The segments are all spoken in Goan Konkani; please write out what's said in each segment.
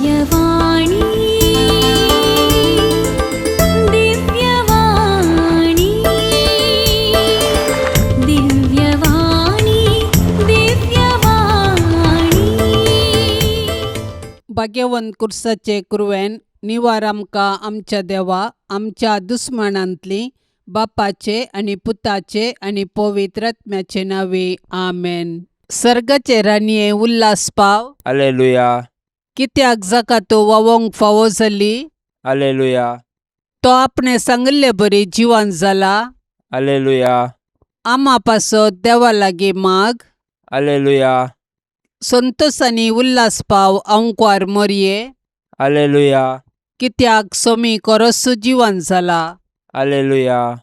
दिव्यवाणी, दिव्यवाणी, दिव्यवाणी, दिव्यवाणी. भाग्यवंत कुर्साचे कुरवेन निवार आमकां आमच्या देवा आमच्या दुस्मानांतली बापाचे आनी पुताचे आनी पवित्र आत्म्याचे नांवे आमेन. सर्गाचे राणये उल्हास पाव. अलेलुया. कित्याक जाका तो वावोंक फावो जाली. अलेलुया. तो आपणे सांगिल्ले बरी जिवन जाला. अलेलुया. आमा पासत देवा लागीं माग. अलेलुया. संतोस आनी उल्हास पाव आंकवार मोरये. अलेलुया. कित्याक सोमी कोरस्सू जिवन जाला. अलेलुया.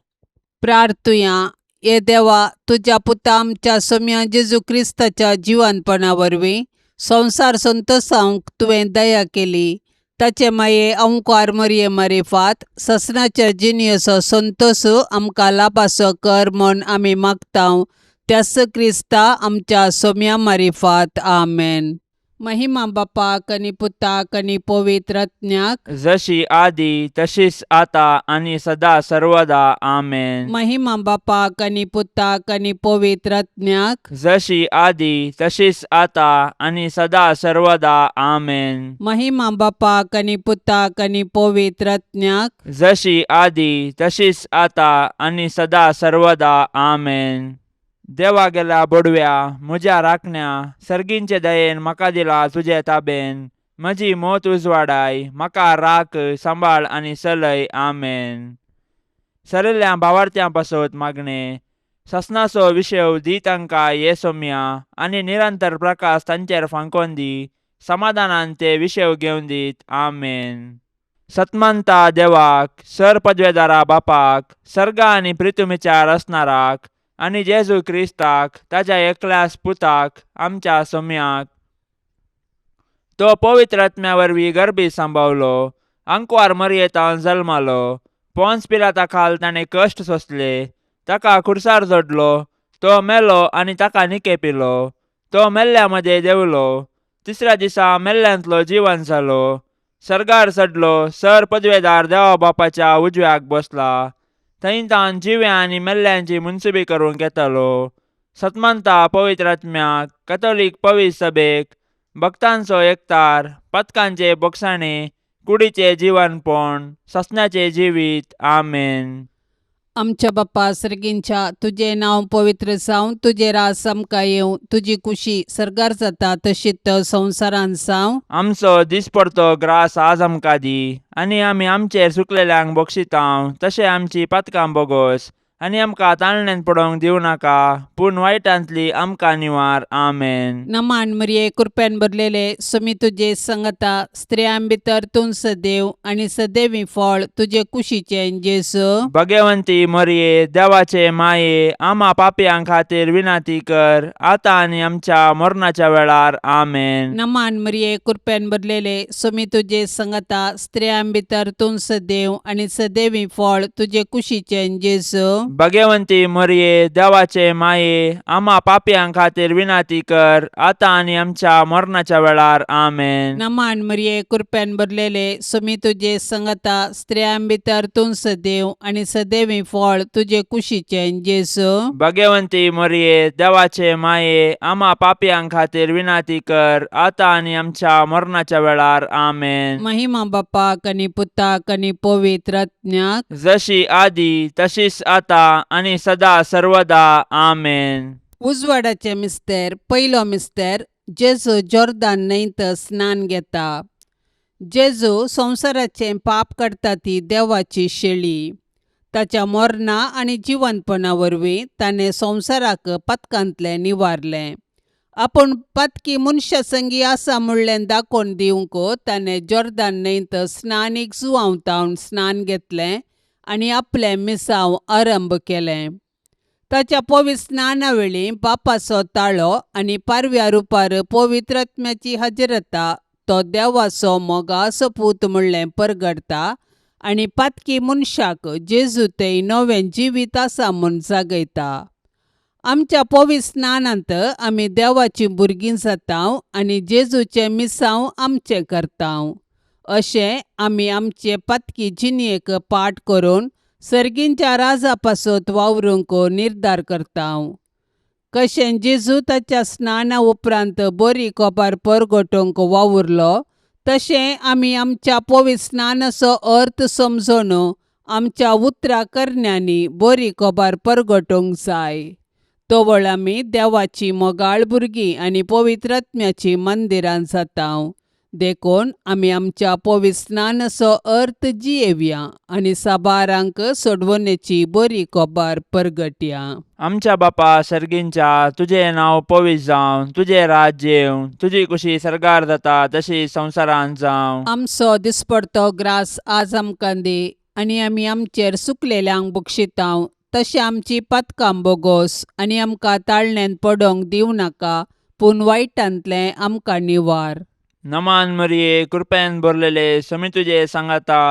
प्रार्थुया. हे देवा, तुज्या पुता आमच्या सोम्या जेजू क्रिस्ताच्या जिवनपणा वरवीं संवसार संतोसावंक तुवें दया केली. ताचे माये अंकार मरये मारिफात ससनाच्या जिणयेचो संतोस आमकां लाभासो कर म्हूण आमी मागतांव त्यास क्रिस्ता आमच्या सोम्या मारिफात. आमेन. महिमा बापाक आनी पुताक आनी पवित्र आत्म्याक. जशी आदी तशीच आता आणि सदा सर्वदा. आमेन. महिमा बापाक आनी पुताक आनी पवित्र आत्म्याक. जशी आदी तशीच आता आणि सदा सर्वदा. आमेन. महिमा बापाक आनी पुताक आनी पवित्र आत्म्याक. जशी आदी तशीच आता आणि सदा सर्वदा. आमेन. देवा गेल्या बोडव्या म्हज्या राखण्या सर्गींचे दयेन म्हाका दिला तुजे ताबेन. म्हजी मोत उजवाडाय म्हाका राख सांबाळ आनी चलय. आमेन. सरिल्ल्या भावार्थ्यां पासत मागणें. ससनाचो विशेव दी तांकां ये सोम्या आनी निरंतर प्रकाश तांचेर फांकोन दी. समाधानान ते विशेव घेवन दीत. आमेन. सतमंता देवाक सर पदवेदारा बापाक सर्गा आनी प्रितुमीच्या रचणाराक आनी जेजू क्रिस्ताक ताज्या एकल्यास पुताक आमच्या सोम्याक तो पवित्र आत्म्या वरवीं गर्भी सांबावलो आंकवार मरयेतान जल्मालो पोन्स पिलाता खाल ताणें कश्ट सोंसले ताका खुर्सार जोडलो तो मेलो आनी ताका निकेपिलो तो मेल्ल्या मदें देंवलो तिसऱ्या दिसा मेल्ल्यांतलो जिवन जालो सर्गार चडलो सर पदवेदार देवा बापाच्या उजव्याक बसला थंय तावन जिव्या आनी मेल्ल्यांची मुनसुबी करूंक येतालो. सतमंता पवित्र आत्म्याक कथोलीक पवित्र सभेक भक्तांचो एकतार पथकांचे बोगसाणे कुडीचे जिवनपण ससण्याचे जिवीत. आमेन. आमच्या बाप्पा सर्गींच्या, तुजें नांव पवित्र जावं, तुजें रास आमकां येवं, तुजी कुशी सर्गार जाता तशीच संवसारांत जावं. आमचो दिसपडतो ग्रास आज आमकां दी आनी आमी आमचेर चुकलेल्यांक बक्षितांव तशें आमची पातकां बोगोस आनी आमकां ताळण्यांत पडोवंक दिवं नाका पूण वायटांतली आमकां निवार. आमेन. नमान मरिये, कृपेन भरलेले, सुमी तुजे संगता, स्त्रियां भितर तूं सदैव आनी सदैवी फळ तुजे कुशीचें जेजू. भगवंती मरये देवाचे माये आमा पापयां खातीर विनंती कर आतां आनी आमच्या मरणाच्या वेळार. आमेन. नमान मरिये, कृपेन भरलेले, सुमी तुजे संगता, स्त्रियां भितर तूं सदैव आनी सदैवी फळ तुजे कुशीचें जेजू. भगवंती मरये देवाचे माये आमा पापयां खातीर विनंती कर आतां आनी आमच्या मरणाच्या वेळार. आमेन. नमान मरिये, कृपेन भरलेले, सुमी तुजे संगता, स्त्रियां भितर तूं सदैव आनी सदैवी फळ तुजे कुशीचें जेजू. भगवंती मरये देवाचे माये आमा पापयां खातीर विनंती कर आतां आनी आमच्या मरणाच्या वेळार. आमेन. महिमा बापाक आनी पुताक आनी पवित्र आत्म्याक. जशी आदी तशीच आता आनी सदा सर्वदा. आमेन. उजवाडाचे मिस्तेर. पयलो मिस्तेर. जेजू जोर्दान न्हंयत स्नान घेता. जेजू संवसाराचें पाप काडटा ती देवाची शेळी. ताच्या मरणा आनी जिवनपणा वरवीं ताणें संवसाराक पातकांतलें निवारलें. आपूण पातकी मनशा संगी आसा म्हणलें दाखोवन दिवंक ताणें जोर्दान न्हंयत स्नानीक जुवांव स्नान घेतलें आनी आपलें मिसांव आरंभ केलें. ताच्या पवित्र स्नाना वेळी बापाचो ताळो आनी पारव्या रुपार पवित्र आत्म्याची हजरता तो देवाचो मोगाचो पूत म्हणलें परगडता आनी पातकी मनशाक जेजू थंय नवें जिवीत आसा म्हूण जागयता. आमच्या पवित्र स्नानांत आमी देवाचीं भुरगीं जातांव आनी जेजूचें मिसांव आमचें करतांव. अशें आमी आमचे पातकी जिणेक पाठ करून सर्गींच्या राजा पासत वावरूंक निर्धार करतांव. कशें जेजू ताच्या स्नाना उपरांत बरी कोपार परगटोवंक वावुरलो तशें आमी आमच्या पवित्र स्नानाचो अर्थ समजून आमच्या उतरां करण्यांनी बरी खबर परगटोवंक जाय. तवळ आमी देवाची मोगाळ भुरगीं आनी पवित्र आत्म्याचीं मंदिरां जातांव. देखून आमी आमच्या पवित्र स्नानाचो अर्थ जियेवया आनी साबारांक सोडवणेची बरी खबर परगटया. आमच्या बापा सर्गींच्या, तुजें नांव पवित्र जावं, तुजें राज्य येवं, तुजी कुशी सर्गार जाता तशी संवसारांत जावं. आमचो दिसपडतो ग्रास आज आमकां दी आनी आमी आमचेर सुकलेल्यांक बक्षितांव तशें आमची पातकां बोगोस आनी आमकां ताळण्यांत पडोंक दिवं नाका पूण वायटांतलें आमकां निवार. नमान मरिये, कृपेन भरलेले, समी तुजे सांगाता,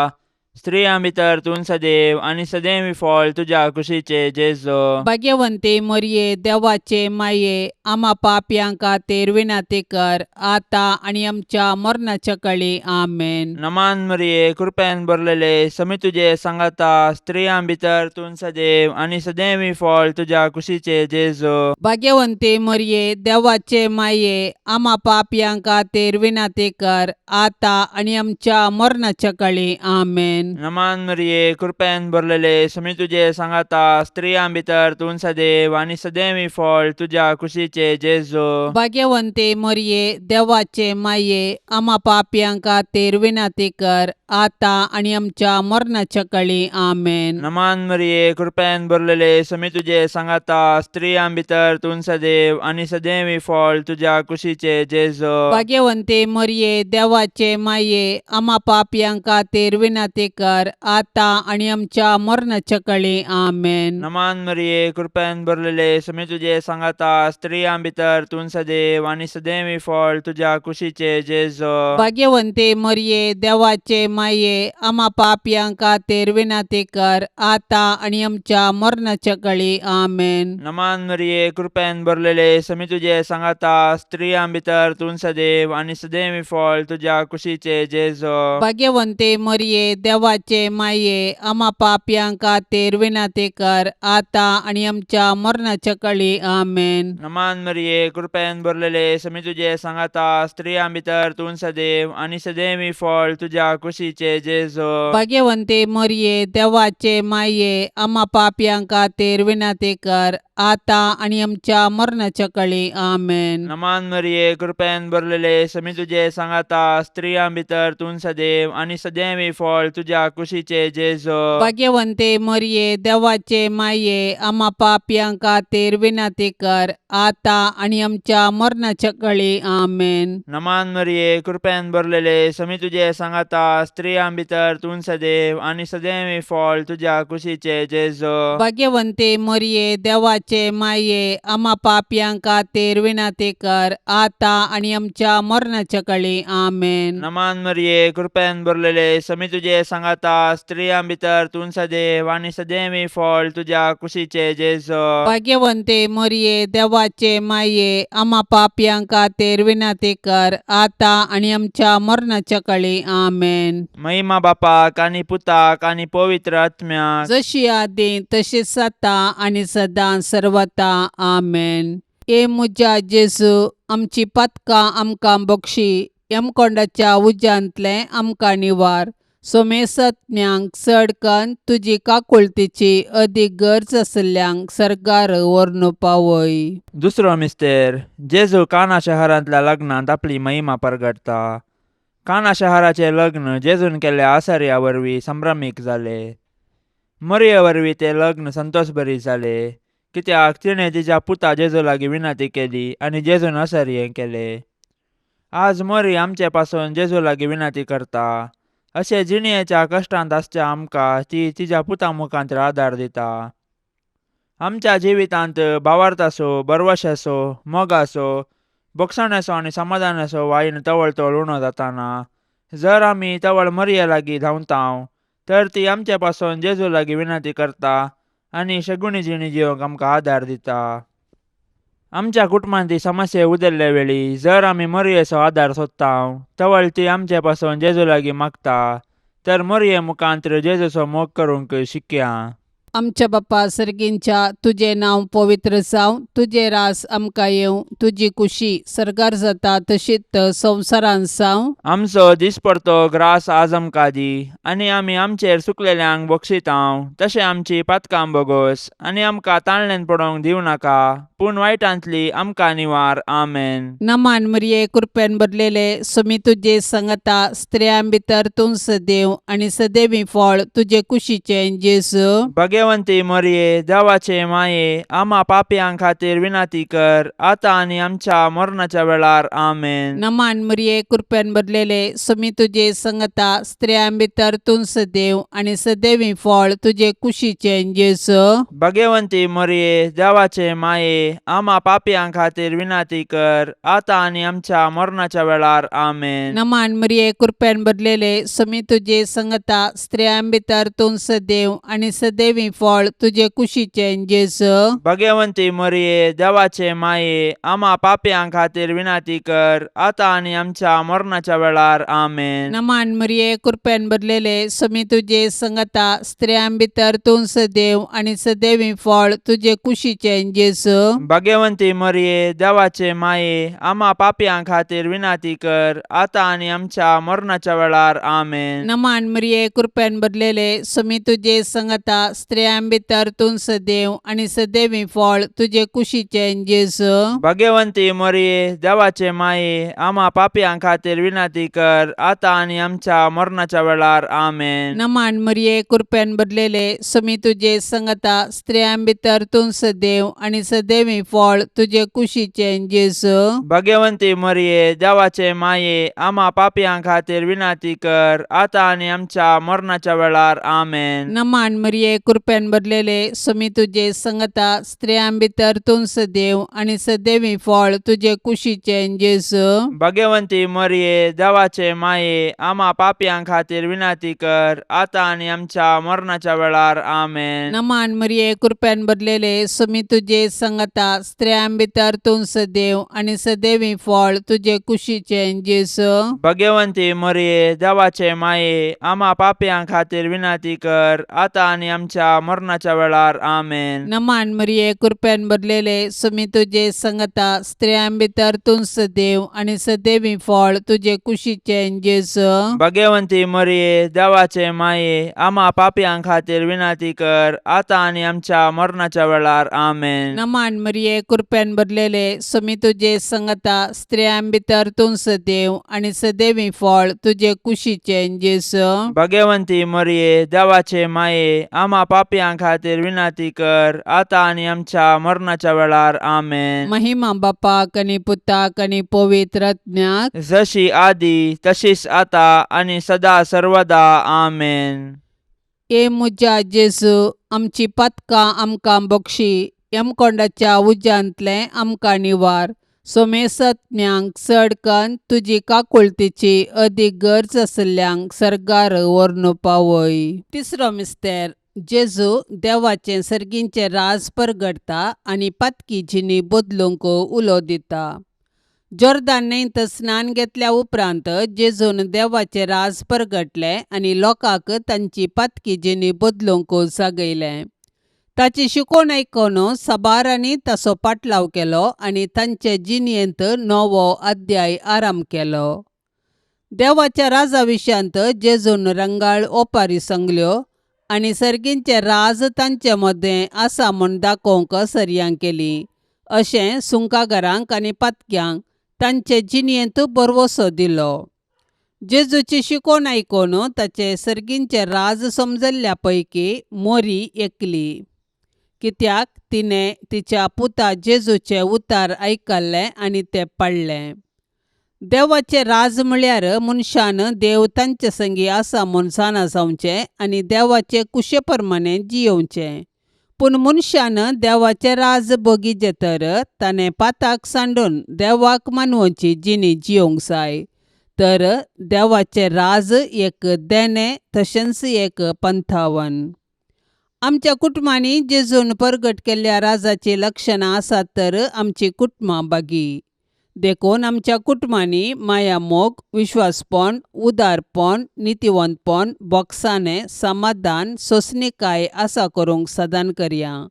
स्त्रियां भितर तूं सदैव आनी सदैव फळ तुज्या कुशीचे जेजो. भाग्यवंती मरये, देवाचे माये, आमा पापयां खातीर विनंती कर आतां आनी आमच्या मरणाच्या कळी. आमेन. नमान मरिये, कृपेन भरलेले, समी तुजे सांगाता, स्त्रियां भितर तूं सदैव आनी सदैव फळ तुज्या कुशीचे जेजो. भाग्यवंती मरये, देवाचे माये, आमा पापयां खातीर विनंती कर आतां आनी आमच्या मरणाच्या कळी. आमेन. नमान मरिये, कृपेन भरलेले, समी तुजे सांगाता, स्त्रियां भितर तूं सदैव आनी सदैव फळ तुज्या कुशीचे जेजो. भाग्यवंती मरये, देवाचे माये, आमा पापयां खातीर विनंती कर आतां आनी आमच्या मरणाच्या कळी. आमेन. नमान मरिये, कृपेन भरलेले, समी तुजे सांगाता, स्त्रियां भितर तूं सदैव आनी सदैव फळ तुज्या कुशीचे जेजो. भाग्यवंती मरये, देवाचे माये, आमा पापयां खातीर विनंती कर आतां आनी आमच्या मरणाच्या कळी. आमेन. नमान मरिये, कृपेन भरलेले, समी तुजे सांगाता, स्त्रियां भितर तूं सदैव आनी सदैव फळ तुज्या कुशीचे जेजो. भाग्यवंती मरये, देवाचे माये, आमा पापयां खातीर विनंती कर आतां आनी आमच्या मरणाच्या कळी. आमेन. नमान मरिये, कृपेन भरलेले, समी तुजे सांगाता, स्त्रियां भितर तूं सदैव आनी सदैव फळ तुज्या कुशीचे जेजो. भाग्यवंती मरये, देवाचे माये, आमा पापयां खातीर विनंती कर आतां आनी आमच्या मरणाच्या कळी. आमेन. नमान मरिये, कृपेन भरलेले, समी तुजे सांगाता, स्त्रियां भितर तूं सदैव आनी सदैव फळ तुज्या कुशीचे जेजो. भाग्यवंती मरये, देवाचे माये, आमा पापयां खातीर विनंती कर आतां आनी आमच्या मरणाच्या कळी. आमेन. नमान मरिये, कृपेन भरलेले, समी तुजे सांगाता, स्त्रियां भितर तूं सदैव आनी सदैव फळ तुज्या कुशीचे जेजो. भाग्यवंती मरये, देवाचे माये, आमा पापयां खातीर विनंती कर आतां आनी आमच्या मरणाच्या कळी. आमेन. नमान मरिये, कृपेन भरलेले, समी तुजे सांगाता, स्त्रियां भितर तूं सदैव आनी सदैव फळ तुज्या कुशीचे जेजो. भाग्यवंती मरये, देवाचे माये, आमा पापयां खातीर विनंती कर आतां आनी आमच्या मरणाच्या कळी. आमेन. नमान मरिये, कृपेन भरलेले, समी तुजे सांगाता, स्त्रियां भितर तूं सदैव आनी सदैव फळ तुज्या कुशीचे जेजो. भाग्यवंती मरये, देवाचे माये, आमा पापयां खातीर विनंती कर आतां आनी आमच्या मरणाच्या कळी. आमेन. महिमा बापाक आनी पुताक आनी पवित्र आत्म्याक, जशी आदी तशीच आतां आनी सदां सर्वता. आमेन. ए म्हज्या जेजू, आमची पातकां आमकां बक्षी, यमकोंडाच्या उज्यांतलें आमकां निवार, सोमेसत्म्यांक चड कन्न तुजी काकुळतीची अदीक गरज आशिल्ल्यांक सर्गार व्हरून पावय. दुसरो मिस्तेर, जेजू काना शहरांतल्या लग्नांत आपली महिमा परगटता. काना शहराचे लग्न जेजून केल्ल्या आसार्या वरवीं संभ्रमीक जाले. मरिये वरवीं ते लग्न संतोषभरीत जाले, कित्याक तिणें तिच्या पुता जेजू लागीं विनंती केली आनी जेजून आसार्य केले. आज मरी आमचे पासून जेजू लागीं विनंती करता. अशे जिणेच्या कश्टांत आसच्या आमकां ती तिच्या पुता मुखांत आदार दिता. आमच्या जिवितांत भावार्थाचो, भरवशाचो, मोगाचो, भोगसण्याचो आनी समाधानाचो वायन तवळ तवळ उणो जाताना जर आमी तवळ मरिये लागीं धांवतांव तर ती आमचे पासून जेजू लागीं विनंती करता आनी शगुणी जिणी जिवंक आमकां आदार दिता. आमच्या कुटुंबांत समस्या उदरले वेळी जर आमी मोरयेचो आदार सोदता तवळ ती आमचे पासून जेजू लागीं मागता तर मोरये मुखांत्र जेजूचो मोग करूंक शिकया. आमच्या बापा सर्गींच्या तुजें नांव पवित्र जावं, तुजें रास आमकां येवं, तुजी कुशी सर्गार जाता तशीच संवसारांत जावं. आमचो दिसपडतो ग्रास आज आमकां दी आनी आमी आमचेर चुकलेल्यांक बक्षितांव तशें आमची पातकां बोगोस आनी आमकां ताणल्यान पडोवंक दिवं नाका पूण वायटांतली आमकां निवार. आमेन. नमान मरिये, कृपेन भरलेले, सुमी तुजे संगता, स्त्रियां भितर तूं सदैव आनी सदैवी फळ तुजे कुशीचें जेजू. भगवंती मोरये, देवाचे माये, आमा पापयां खातीर विनंती कर आतां आनी आमच्या मरणाच्या वेळार. आमेन. नमान मरिये, कृपेन भरलेले, सुमी तुजे संगता, स्त्रियां भितर तूं सदैव आनी सदैवी फळ तुजे कुशीचें जेजू. भगवंती मोरये, देवाचे माये, आमा पापयां खातीर विनंती कर आतां आनी आमच्या मरणाच्या वेळार. आमेन. नमान मरिये, कृपेन भरलेले, सुमी तुजे संगता, स्त्रियां भितर तूं सदैव आनी सदैवी फळ तुजे कुशीचें जेजू. भगवंती मोरये, देवाचे माये, आमा पापयां खातीर विनंती कर आतां आनी आमच्या मरणाच्या वेळार. आमेन. नमान मरिये, कृपेन भरलेले, सुमी तुजे संगता, स्त्रियां भितर तूं सदैव आनी सदैवी फळ तुजे कुशीचें जेजू. भगवंती मोरये, देवाचे माये, आमा पापयां खातीर विनंती कर आतां आनी आमच्या मरणाच्या वेळार. आमेन. नमान मरिये, कृपेन भरलेले, सुमी तुजे संगता, स्त्रियां भितर तूं सदैव आनी सदैवी फळ तुजे कुशीचें जेजू. भगवंती मोरये, देवाचे माये, आमा पापयां खातीर विनंती कर आतां आनी आमच्या मरणाच्या वेळार. आमेन. नमान मरिये, कृपेन भरलेले, सुमी तुजे संगता, स्त्रियां भितर तूं सदैव आनी सदैवी फळ तुजे कुशीचें जेजू. भगवंती मोरये, देवाचे माये, आमा पापयां खातीर विनंती कर आतां आनी आमच्या मरणाच्या वेळार. आमेन. नमान मरिये, कृपेन भरलेले, सुमी तुजे संगता, स्त्रियां भितर तूं सदैव आनी सदैवी फळ तुजे कुशीचें जेजू. भगवंती मोरये, देवाचे माये, आमा पापयां खातीर विनंती कर आतां आनी आमच्या मरणाच्या वेळार. आमेन. नमान मरिये, कृपेन भरलेले, सुमी तुजे संगता, स्त्रियां भितर तूं सदैव आनी सदैवी फळ तुजे कुशीचें जेजू. भगवंती मोरये, देवाचे माये, आमा पापयां खातीर विनंती कर आतां आनी आमच्या मरणाच्या वेळार. आमेन. नमान मरिये, कृपेन भरलेले, सुमी तुजे संगता, स्त्रियां भितर तूं सदैव आनी सदैवी फळ तुजे कुशीचें जेजू. भगवंती मोरये, देवाचे माये, आमा पापयां खातीर विनंती कर आतां आनी आमच्या मरणाच्या वेळार. आमेन. नमान मरिये, कृपेन भरलेले, सुमी तुजे संगता, स्त्रियां भितर तूं सदैव आनी सदैवी फळ तुजे कुशीचें जेजू. भगवंती मोरये, देवाचे माये, आमा पापयां खातीर विनंती कर आतां आनी आमच्या मरणाच्या वेळार. आमेन. महिमा बापाक आनी पुताक आनी पवित्र आत्म्याक, जशी आदी तशीच आता आनी सदा सर्वदा. आमेन. ए म्हज्या जेजू, आमची पातकां आमकां बक्षी, यमकोंडाच्या उज्यांतलें आमकां निवार, सोमेसत्म्यांक चड कन्न तुजी काकुळतीची अदीक गरज आशिल्ल्यांक सर्गार व्हरून पावय. तिसरो मिस्तेर, जेजू देवाचें सर्गींचें राज परगटता आनी पातकी जिणी बदलूंक उलो दिता. जोर्दान न्हंयत स्नान घेतल्या उपरांत जेजून देवाचें राज परगटलें आनी लोकांक तांची पातकी जिणी बदलूंक जागयलें. ताची शिकवण आयकून साबारांनी ताचो पाटलाव केलो आनी तांचे जिणेंत नवो अध्याय आराम केलो. देवाच्या राजा विशयांत जेजून रंगाळ ओपारी सांगल्यो आनी सर्गींचें राज तांचे मदें आसा म्हूण दाखोवंक सरयां केली. अशें सुंकागारांक आनी पातक्यांक तांचे जिणेंत भरवसो दिलो. जेजूची शिकवण आयकून ताचें सर्गींचें राज समजल्ल्या पैकी मोरी एकली, कित्याक तिणें तिच्या पुता जेजूचें उतार आयकल्लें आनी तें पाळ्ळें. देवाचें राज म्हळ्यार मनशान देव तांचे संगी आसा म्हूण जाणा जावचें आनी देवाचे कुशे प्रमाणें जियोवचें. पूण मनशान देवाचें राज बगीचें तर ताणें पाताक सांडून देवाक मानवची जिणी जियोवंक जाय. तर देवाचें राज एक देणें तशेंच एक पंथावन. आमच्या कुटुंबांनी जेजून परगट केल्ल्या राजाची लक्षणां आसात तर आमची कुटुंबां बागी. देखून आमच्या कुटुंबांनी मायामोग, विश्वासपण, उदारपण, नितीवंतपण, बोगसाणें, समाधान, सोंसणीकाय आसा करूंक सदान करया.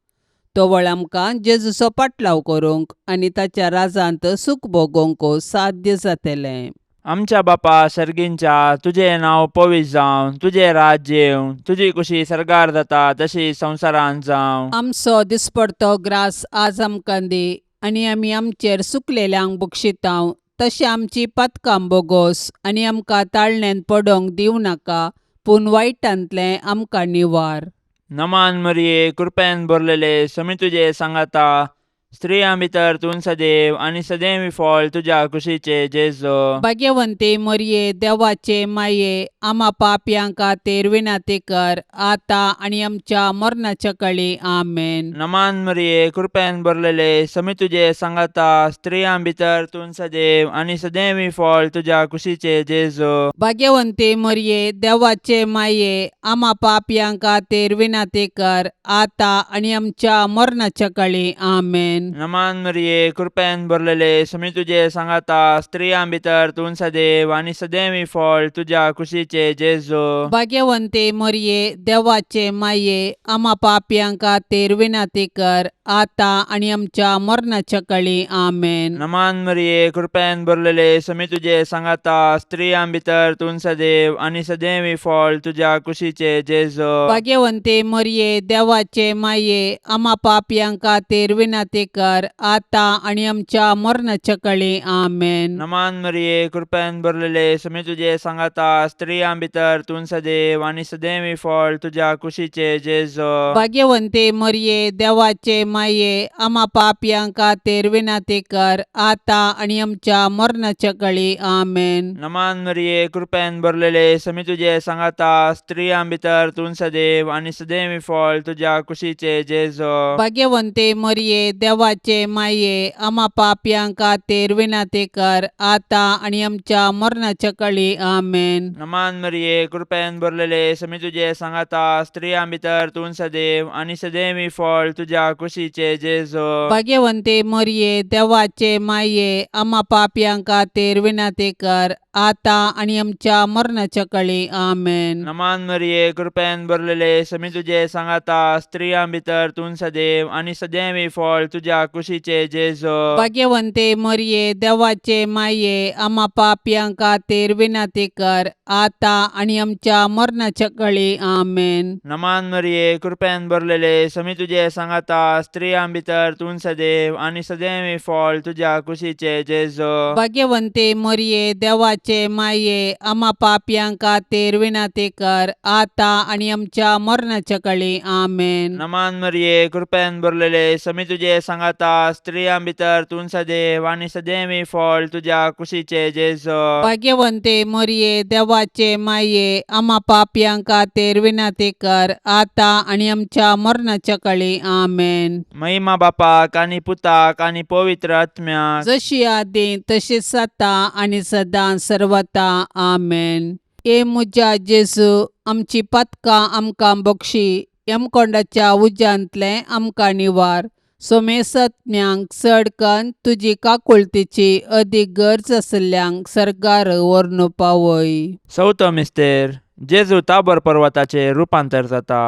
तवळ आमकां जेजूचो पाटलाव करूंक आनी ताच्या राजांत सूख भोगोवंक साध्य जातलें. आमच्या बापा सर्गींच्या, तुजें नांव पवित्र जावं, तुजें राज्य येवं, तुजी कुशी सर्गार जाता तशी संवसारांत जावं. आमचो दिसपडतो ग्रास आज आमकां दी आनी आमी आमचेर सुकलेल्यांक बक्षितांव तशें आमची पातकां बोगोस आनी आमकां ताळण्यांत पडोंक दिवं नाका पूण वायटांतलें आमकां निवार. नमान मरिये, कृपेन भरलेले, समी तुजे सांगाता, स्त्रियां भितर तूं सदैव आनी सदैव फळ तुज्या कुशीचे जेजो. भाग्यवंती मरये, देवाचे माये, आमा पापयां खातीर विनंती कर आतां आनी आमच्या मरणाच्या कळी. आमेन. नमान मरिये, कृपेन भरलेले, समी तुजे सांगाता, स्त्रियां भितर तूं सदैव आनी सदैव फळ तुज्या कुशीचे जेजो. भाग्यवंती मरये, देवाचे माये, आमा पापयां खातीर विनंती कर आतां आनी आमच्या मरणाच्या कळी. आमेन. नमान मरिये, कृपेन भरलेले, समी तुजे सांगाता, स्त्रियां भितर तूं सदैव आनी सदैव फळ तुज्या कुशीचे जेजो. भाग्यवंती मरये, देवाचे माये, आमा पापयां खातीर विनंती कर आतां आनी आमच्या मरणाच्या कळी. आमेन. नमान मरिये, कृपेन भरलेले, समी तुजे सांगाता, स्त्रियां भितर तूं सदैव आनी सदैव फळ तुज्या कुशीचे जेजो. भाग्यवंती मरये, देवाचे माये, आमा पापयां खातीर विनंती कर आतां आनी आमच्या मरणाच्या कळी. आमेन. नमान मरिये, कृपेन भरलेले, समी तुजे सांगाता, स्त्रियां भितर तूं सदैव आनी सदैव फळ तुज्या कुशीचे जेजो. भाग्यवंती मरये, देवाचे माये, आमा पापयां खातीर विनंती कर आतां आनी आमच्या मरणाच्या कळी. आमेन. नमान मरिये, कृपेन भरलेले, समी तुजे सांगाता, स्त्रियां भितर तूं सदैव आनी सदैव फळ तुज्या कुशीचे जेजो. भाग्यवंती मरये, देवाचे माये, आमा पापयां खातीर विनंती कर आतां आनी आमच्या मरणाच्या कळी. आमेन. नमान मरिये, कृपेन भरलेले, समी तुजे सांगाता, स्त्रियां भितर तूं सदैव आनी सदैव फळ तुज्या कुशीचे जेजो. भाग्यवंती मरये, देवाचे माये, आमा पापयां खातीर विनंती कर आतां आनी आमच्या मरणाच्या कळी. आमेन. नमान मरिये, कृपेन भरलेले, समी तुजे सांगाता, स्त्रियां भितर तूं सदैव आनी सदैव फळ तुज्या कुशीचे जेजो. भाग्यवंती मरये, देवाचे माये, आमा पापयां खातीर विनंती कर आतां आनी आमच्या मरणाच्या कळी. आमेन. नमान मरिये, कृपेन भरलेले, समी तुजे सांगाता, स्त्रियां भितर तूं सदैव आनी सदैव फळ तुज्या कुशीचे जेजो. भाग्यवंती मरये, देवाचे माये, आमा पापयां खातीर विनंती कर आतां आनी आमच्या मरणाच्या कळी. आमेन. नमान मरिये, कृपेन भरलेले, समी तुजे सांगाता, स्त्रियां भितर तूं सदैव आनी सदैव फळ तुज्या कुशीचे जेजो. भाग्यवंती मरये, देवाचे माये, आमा पापयां खातीर विनंती कर आतां आनी आमच्या मरणाच्या कळी. आमेन. महिमा बापाक आनी पुताक आनी पवित्र आत्म्याक, जशी आदी तशीच आतां आनी सदां सर्वता. आमेन. ए म्हज्या जेजू, आमची पातकां आमकां बक्षी, यमकोंडाच्या उज्यांतलें आमकां निवार, सोमेसत्म्यांक चड कन्न तुजी काकुळतीची अदीक गरज आशिल्ल्यांक सर्गार व्हरून पावय. चवथो मिस्तेर, जेजू ताबोर पर्वताचेर रुपांतर जाता.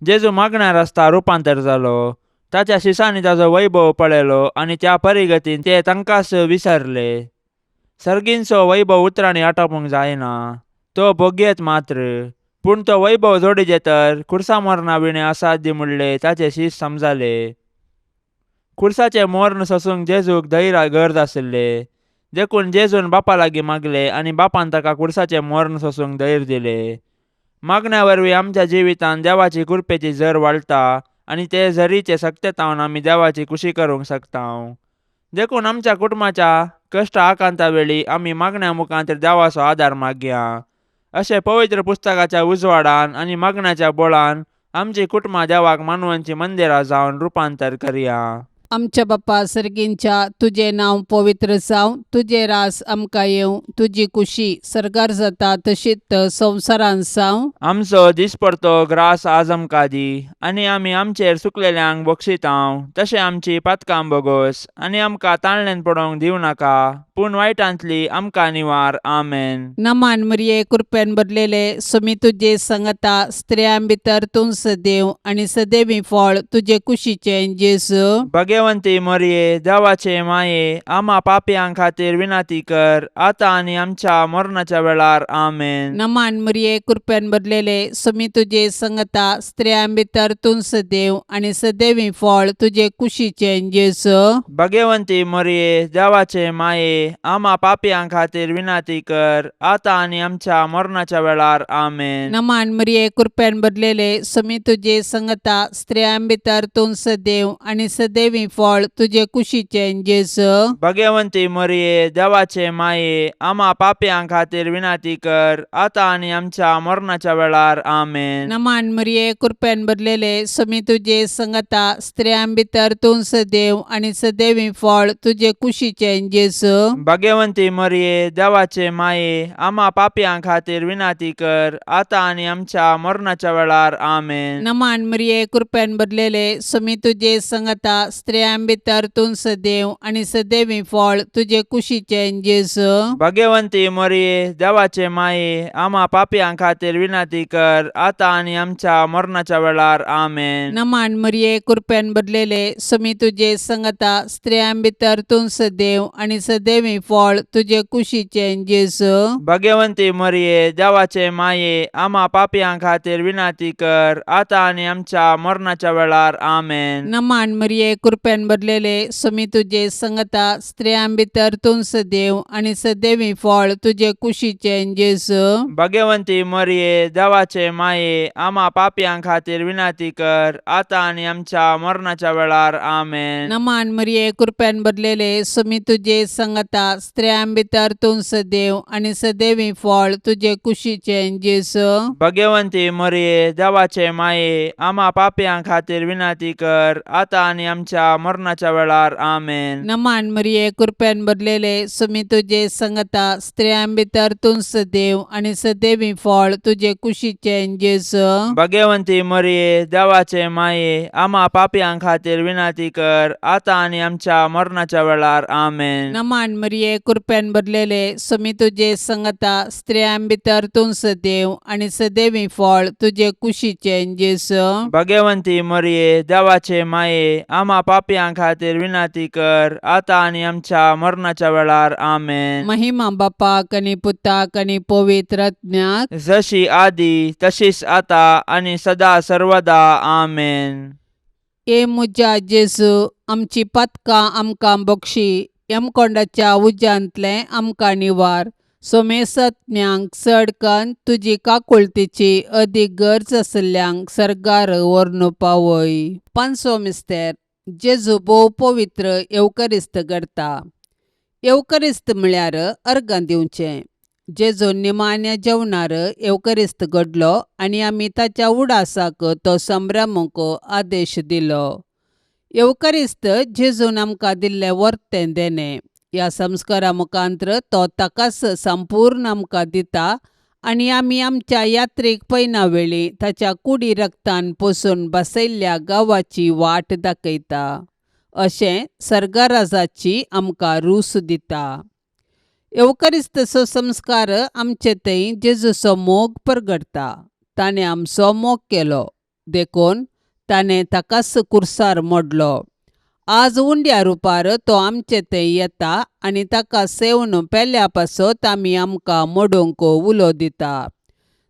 जेजू मागण्यार आसता रुपांतर जालो. ताच्या शिसांनी ताजो वैभव पळयलो आनी त्या परिगतीन ते तांकांच विसरले. सर्गींचो वैभव उतरांनी आटोवंक जायना, तो भोगयेत मात्र, पूण तो वैभव जोडीजे तर खुर्सा मरणा विणे असाध्य म्हणले ताचे शीस समजाले. खुर्साचें मर्ण सोसूंक जेजूक धैर्य गरज आशिल्ले, देखून जेजून बापा लागीं मागले आनी बापान ताका खुर्साचें मर्ण सोसूंक धैर्य दिले. मागण्या वरवीं आमच्या जिवितांत देवाची कृपेची झर वाडटा आनी ते झरीचे सक्तेतावन आमी देवाची कुशी करूंक शकता. देखून आमच्या कुटुंबाच्या कश्ट आकांता वेळी आमी मागण्या मुखांत देवाचो आदार मागया. अशें पवित्र पुस्तकाच्या उजवाडान आनी मागण्याच्या बोळान आमची कुटुंबां देवाक मानवांची मंदिरां जावन रुपांतर करया. आमच्या बापा सर्गींच्या तुजें नांव पवित्र जावं, तुजें रास आमकां येवं, तुजी कुशी सर्गार जाता तशीच संवसारांत जावं. आमचो दिसपडतो ग्रास आज आमकां दी आनी आमी आमचेर चुकलेल्यांक बक्षितांव तशें आमची पातकां बोगोस आनी आमकां ताणल्यान पडोवंक दिवं नाका पूण वायटांतली आमकां निवार. आमेन. नमान मरिये, कृपेन भरलेले, सुमी तुजे संगता, स्त्रियां भितर तूं सदैव आनी सदैवी फळ तुजे कुशीचें जेजू. भगवंती मोरये, देवाचे माये, आमा पापयां खातीर विनंती कर आतां आनी आमच्या मरणाच्या वेळार. आमेन. नमान मरिये, कृपेन भरलेले, सुमी तुजे संगता, स्त्रियां भितर तूं सदैव आनी सदैवी फळ तुजे कुशीचें जेजू. भगवंती मोरये, देवाचे माये, आमा पापयां खातीर विनंती कर आतां आनी आमच्या मरणाच्या वेळार. आमेन. नमान मरिये, कृपेन भरलेले, सुमी तुजे संगता, स्त्रियां भितर तूं सदैव आनी सदैवी फळ तुजे कुशीचें जेजू. भगवंती मोरये, देवाचे माये, आमा पापयां खातीर विनंती कर आतां आनी आमच्या मरणाच्या वेळार. आमेन. नमान मरिये, कृपेन भरलेले, सुमी तुजे संगता, स्त्रियां भितर तूं सदैव आनी सदैवी फळ तुजे कुशीचें जेजू. भगवंती मोरये, देवाचे माये, आमा पापयां खातीर विनंती कर आतां आनी आमच्या मरणाच्या वेळार. आमेन. नमान मरिये, कृपेन भरलेले, सुमी तुजे संगता, स्त्रियां भितर तूं सदैव आनी सदैवी फळ तुजे कुशीचें जेजू. भगवंती मोरये, देवाचे माये, आमा पापयां खातीर विनंती कर आतां आनी आमच्या मरणाच्या वेळार. आमेन. नमान मरिये, कृपेन भरलेले, सुमी तुजे संगता, स्त्रियां भितर तूं सदैव आनी सदैवी फळ तुजे कुशीचें जेजू. भगवंती मोरये, देवाचे माये, आमा पापयां खातीर विनंती कर आतां आनी आमच्या मरणाच्या वेळार. आमेन. नमान मरिये, कृपेन भरलेले, सुमी तुजे संगता, स्त्रियां भितर तूं सदैव आनी सदैवी फळ तुजे कुशीचें जेजू. भगवंती मोरये, देवाचे माये, आमा पापयां खातीर विनंती कर आतां आनी आमच्या मरणाच्या वेळार. आमेन. नमान मरिये, कृपेन भरलेले, सुमी तुजे संगता, स्त्रियां भितर तूं सदैव आनी सदैवी फळ तुजे कुशीचें जेजू. भगवंती मोरये, देवाचे माये, आमा पापयां खातीर विनंती कर आतां आनी आमच्या मरणाच्या वेळार. आमेन. नमान मरिये, कृपेन भरलेले, सुमी तुजे संगता, स्त्रियां भितर तूं सदैव आनी सदैवी फळ तुजे कुशीचें जेजू. भगवंती मोरये, देवाचे माये, आमा पापयां खातीर विनंती कर आतां आनी आमच्या मरणाच्या वेळार. आमेन. नमान मरिये, कृपेन भरलेले, सुमी तुजे संगता, स्त्रियां भितर तूं सदैव आनी सदैवी फळ तुजे कुशीचें जेजू. भगवंती मोरये, देवाचे माये, आमा पापयां खातीर विनंती कर आतां आनी आमच्या मरणाच्या वेळार. आमेन. महिमा बापाक आनी पुताक आनी पवित्र आत्म्याक. जशी आदी तशीच आता आनी सदा सर्वदा. आमेन. ए म्हज्या जेजू, आमची पातकां आमकां बक्षी, यमकोंडाच्या उज्यांतलें आमकां निवार, सोमेसत्म्यांक चड कन्न तुजी काकुळतीची अदीक गरज आशिल्ल्यांक सर्गार व्हरून पावय. पांचवो मिस्तेर, जेजू भोव पवित्र येवकरिस्त करता. येवकरिस्त म्हळ्यार अर्गां दिवचें. जेजू निमाण्या जेवणार येवकरिस्त घडलो आनी आमी ताच्या उडासाक तो संभ्रमूंक आदेश दिलो. येवकरिस्त जेजून आमकां दिल्लें वर्तें देणें. ह्या संस्कारा मुखांत्र तो ताकाच संपूर्ण आमकां दिता आनी आमी आमच्या यात्रेक पयना वेळी ताच्या कुडी रक्तान पोसून बसयल्ल्या गांवाची वाट दाखयता. अशें सर्गराजाची आमकां रूस दिता. येवकरिस्तचो संस्कार आमचे थंय जेजूचो मोग परगटता. ताणें आमचो मोग केलो देखून ताणें ताकाच कुर्सार मोडलो. आज उंड्या रुपार तो आमचे थंय येता आनी ताका सेवन पेल्या पासत आमी आमकां मोडूंक उलो दिता.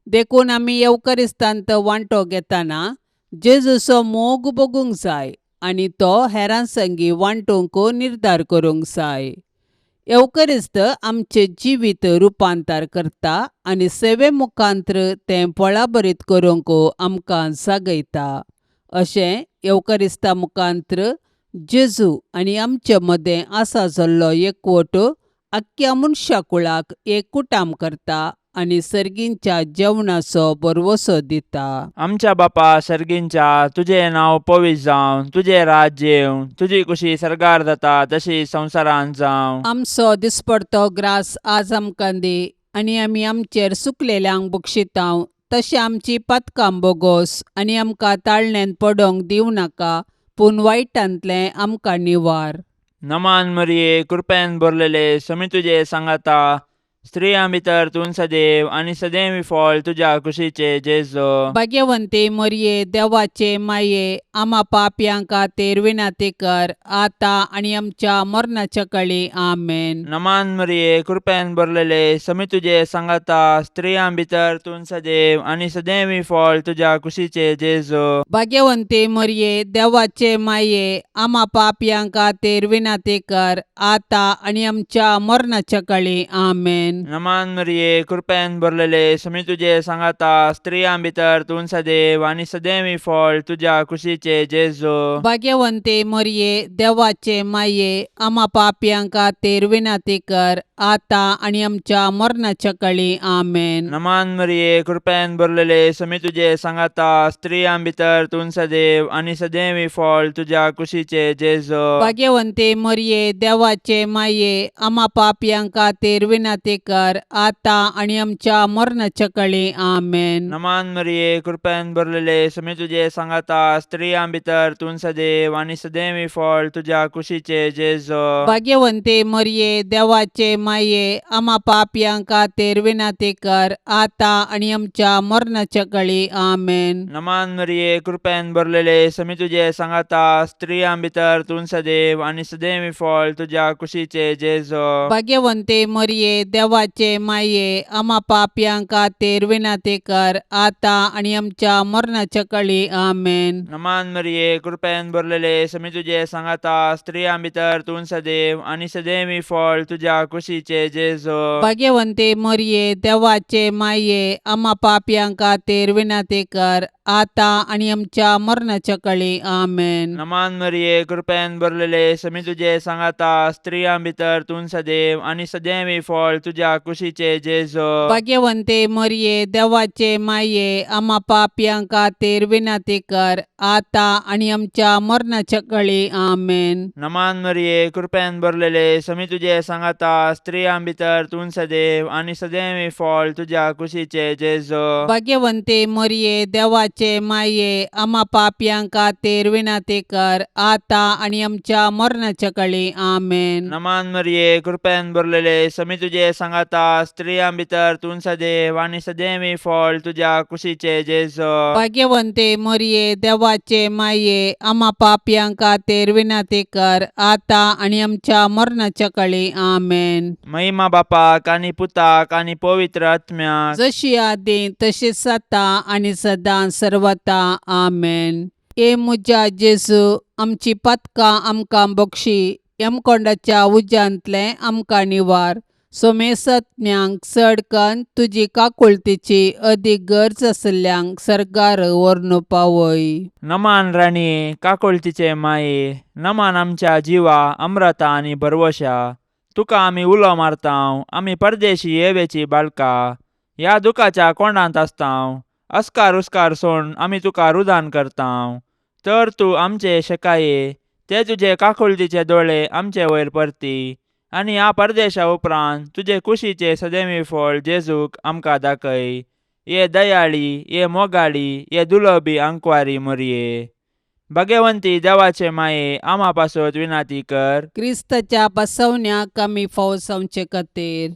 देखून आमी येवकरिस्तांत वांटो घेतना जेजूचो मोग भोगूंक जाय आनी तो हेरां संगी वांटूंक निर्धार करूंक जाय. येवकरिस्त आमचें जिवीत रुपांतर करता आनी सेवे मुखांत्र तें फळाभरीत करूंक आमकां जागयता. अशें येवकरिस्ता मुखांत्र जेजू आनी आमचे मदें आसा जाल्लो एकवट आख्ख्या मनशा कुळाक एक कुटाम करता. आनी सर्गींच्या जेवणाचो भरवसो दिता. आमच्या बापा सर्गींच्या तुजें नांव पवित्र जावं, तुजें राज्य येवं, तुजी कुशी सर्गार जाता तशी संवसारांत जावं. आमचो दिसपडतो ग्रास आज आमकां दी आनी आमी आमचेर सुकलेल्यांक बक्षितांव तशें आमची पातकां बोगोस आनी आमकां ताळण्यांत पडोंक दिवं नाका पूण वायटांतलें आमकां निवार. नमान मरिये, कृपेन भरलेले, समी तुजे सांगाता, स्त्रियां भितर तूं सदैव आनी सदैव फळ तुज्या कुशीचे जेजो. भाग्यवंती मरये, देवाचे माये, आमा पापयां खातीर विनंती कर आतां आनी आमच्या मरणाच्या कळी. आमेन. नमान मरिये, कृपेन भरलेले, समी तुजे सांगाता, स्त्रियां भितर तूं सदैव आनी सदैव फळ तुज्या कुशीचे जेजो. भाग्यवंती मरये, देवाचे माये, आमा पापयां खातीर विनंती कर आतां आनी आमच्या मरणाच्या कळी. आमेन. नमान मरिये, कृपेन भरलेले, समी तुजे सांगाता, स्त्रियां भितर तूं सदैव आनी सदैव फळ तुज्या कुशीचे जेजो. भाग्यवंती मरये, देवाचे माये, आमा पापयां खातीर विनंती कर आतां आनी आमच्या मरणाच्या कळी. आमेन. नमान मरिये, कृपेन भरलेले, समी तुजे सांगाता, स्त्रियां भितर तूं सदैव आनी सदैव फळ तुज्या कुशीचे जेजो. भाग्यवंती मरये, देवाचे माये, आमा पापयां खातीर विनंती कर आतां आनी आमच्या मरणाच्या कळी. आमेन. नमान मरिये, कृपेन भरलेले, समी तुजे सांगाता, स्त्रियां भितर तूं सदैव आनी सदैव फळ तुज्या कुशीचे जेजो. भाग्यवंती मरये, देवाचे माये, आमा पापयां खातीर विनंती कर आतां आनी आमच्या मरणाच्या कळी. आमेन. नमान मरिये, कृपेन भरलेले, समी तुजे सांगाता, स्त्रियां भितर तूं सदैव आनी सदैव फळ तुज्या कुशीचे जेजो. भाग्यवंती मरये, देवाचे माये, आमा पापयां खातीर विनंती कर आतां आनी आमच्या मरणाच्या कळी. आमेन. नमान मरिये, कृपेन भरलेले, समी तुजे सांगाता, स्त्रियां भितर तूं सदैव आनी सदैव फळ तुज्या कुशीचे जेजो. भाग्यवंती मरये, देवाचे माये, आमा पापयां खातीर विनंती कर आतां आनी आमच्या मरणाच्या कळी. आमेन. नमान मरिये, कृपेन भरलेले, समी तुजे सांगाता, स्त्रियां भितर तूं सदैव आनी सदैव फळ तुज्या कुशीचे जेजो. भाग्यवंती मरये, देवाचे माये, आमा पापयां खातीर विनंती कर आतां आनी आमच्या मरणाच्या कळी. आमेन. नमान मरिये, कृपेन भरलेले, समी तुजे सांगाता, स्त्रियां भितर तूं सदैव आनी सदैव फळ तुज्या कुशीचे जेजो. भाग्यवंती मरये, देवाचे माये, आमा पापयां खातीर विनंती कर आतां आनी आमच्या मरणाच्या कळी. आमेन. नमान मरिये, कृपेन भरलेले, समी तुजे सांगाता, स्त्रियां भितर तूं सदैव आनी सदैव फळ तुज्या कुशीचे जेजो. भाग्यवंती मरये, देवाचे माये, आमा पापयां खातीर विनंती कर आतां आनी आमच्या मरणाच्या कळी. आमेन. महिमा बापाक आनी पुताक आनी पवित्र आत्म्याक, जशी आदी तशीच आतां आनी सदां सर्वता. आमेन. ए म्हज्या जेजू, आमची पातकां आमकां बक्षी, यमकोंडाच्या उज्यांतलें आमकां निवार, सोमेसत्म्यांक चड कन्न तुजी काकुळतीची अदीक गरज आशिल्ल्यांक सर्गार व्हरून पावय. नमान राणये, काकुळतीचे माये, नमान आमच्या जिवा अम्रता आनी भरवशा, तुका आमी उलो मारतांव, आमी परदेशी येवेची बाळका, ह्या दुखाच्या कोंडांत आसतांव, अस्कार उस्कार सोड आमी तुका रुदान करतांव, तर तूं आमचे शेकाये ते तुजे काकुळतीचे दोळे आमचे वयर परती आनी ह्या परदेशा उपरांत तुजे कुशीचे सदैवी फळ जेजूक आमकां दाखय. ये दयाळी, ये मोगाळी, ये दुलबी आंकवारी मोरये, भाग्यवंती देवाचे माये, आमा पासत विनाती कर. क्रिस्ताच्या बसवण्याक आमी फावो जावचे खातीर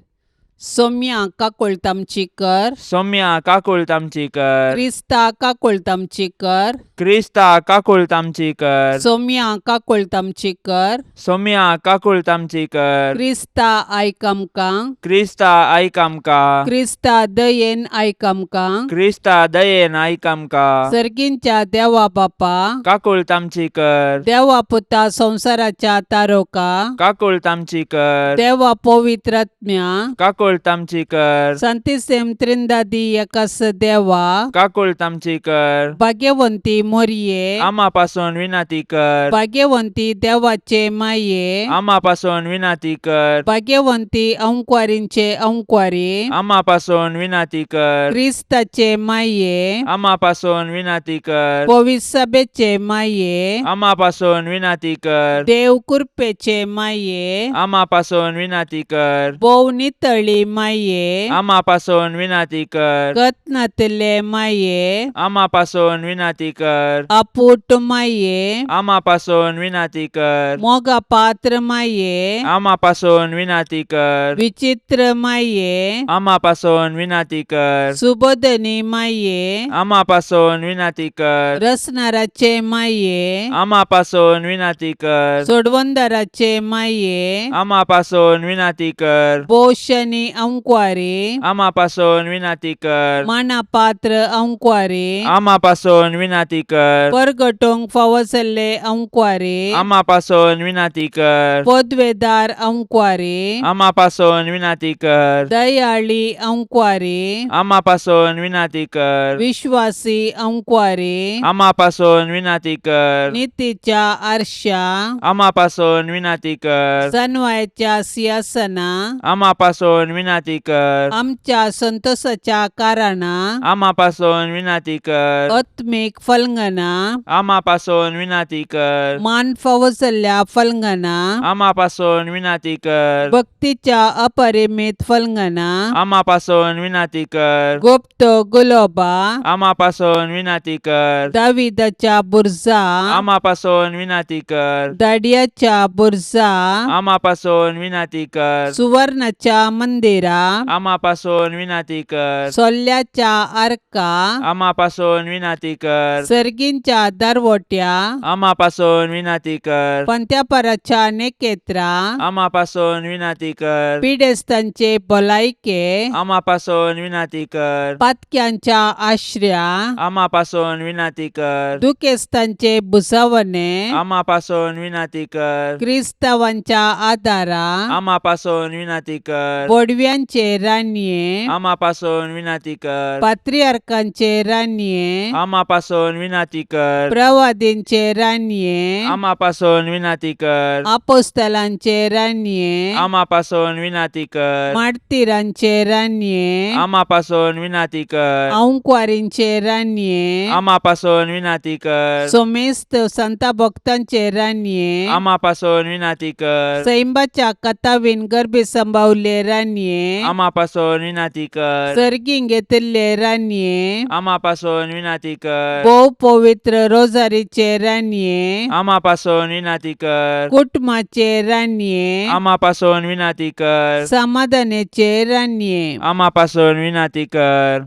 सोम्या काकुळट आमची कर. सोम्या काकुळट आमची कर. क्रिस्ता काकुळट आमची कर. क्रिस्ता काकुळट आमची कर. सोम्या काकुळट आमची कर. सोम्या काकुळट आमची कर. क्रिस्ता आयक आमकां. क्रिस्ता आयक आमकां. क्रिस्ता दयेन आयक आमकां. क्रिस्ता दयेन आयक आमकां. सर्गींच्या देवा बापा, काकुळट आमची कर. देवा पुता संवसाराच्या तारोका, काकुळट आमची कर. देवा पवित्र आत्म्या, काकुळट काकुळट आमची कर. सांतिसेम त्रिंदादी एकास देवा, काकुळट आमची कर. भाग्यवंती मोरये, आमा पासून विनंती कर. भाग्यवंती देवाचे माये, आमा पासून विनंती कर. भाग्यवंती अंकवारींचे अंकवारी, आमा पासून विनंती कर. क्रिस्ताचे माये, आमा पासून विनंती कर. पविसभेचे माये, आमा पासून विनंती कर. देव कृपेचे माये, आमा पासून विनंती कर. भोव नितळी माये, आमा पासून विनंती कर. गतनातले माये, आमा पासून विनंती कर. अपूट माये, आमा पासून विनंती कर. मोगा पात्र माये, आमा पासून विनंती कर. विचित्र माये, आमा पासून विनंती कर. सुबोधनी माये, आमा पासून विनंती कर. रसनाराचे माये, आमा पासून विनंती कर. सोडवंदाराचे माये, आमा पासून विनंती कर. पोषणी अंकवारी, आमा पासून विनंती कर. मानापात्र अंकवारी, आमा पासून विनंती कर. परगटोंक फावो जाल्ले अंकवारी, आमा पासून विनंती कर. पदवेदार अंकवारी, आमा पासून विनंती कर. दयाळी अंकवारी, आमा पासून विनंती कर. विश्वासी अंकवारी, आमा पासून विनंती कर. नितीच्या आरशा, आमा पासून विनंती कर. सनवायच्या सिंहासना, आमा पासून विनंती कर. आमच्या संतोषाच्या कारणा, आमा पासून विनंती कर. आत्मीक फलंगना, आमा पासून विनंती कर. मान फावो जाल्ल्या फलंगना, आमा पासून विनंती कर. भक्तीच्या अपरिमित फलंगना, आमा पासून विनंती कर. गुप्त गुलोबा, आमा पासून विनंती कर. दाविदाच्या बुरजा, आमा पासून विनंती कर. दाडियाच्या बुरजा, आमा पासून विनंती कर. सुवर्णाच्या मंदिरा, आमा पासून विनंती कर. सोल्ल्याच्या आर्का, आमा पासून विनंती कर. सर्गींच्या दरवट्या, आमा पासून विनंती कर. पंत्यापराच्या नेकेत्रा, आमा पासून विनंती कर. पिडेस्तांचे भलायके, आमा पासून विनंती कर. पातक्यांच्या आश्र्या, आमा पासून विनंती कर. दुखेस्तांचे भुजावणे, आमा पासून विनंती कर. क्रिस्तावांच्या आदारा, आमा पासून विनंती कर. बोडव्यांचे रानये, आमा पासून विनंती कर. पात्रियार्कांचे रानये, आमा पासून विनंती कर. प्रवादींचे रानये, आमा पासून विनंती कर. आपोस्तलांचे रानये, आमा पासून विनंती कर. मार्तीरांचे रानये, आमा पासून विनंती कर. अंकवारींचे रानये, आमा पासून विनंती कर. सोमेस्त संता भक्तांचे रानये, आमा पासून विनंती कर. सैंबाच्या कथावीन गर्भी संभावले रानये, आमा पासून विनंती कर. सर्गीं घेतिल्ले रानये, आमा पासून विनंती कर. भोव पवित्र रोजारीचे रानये, आमा पासून विनंती कर. कुटुंबाचे रानये, आमा पासून विनंती कर. समाधानाचे रानये, आमा पासून विनंती कर.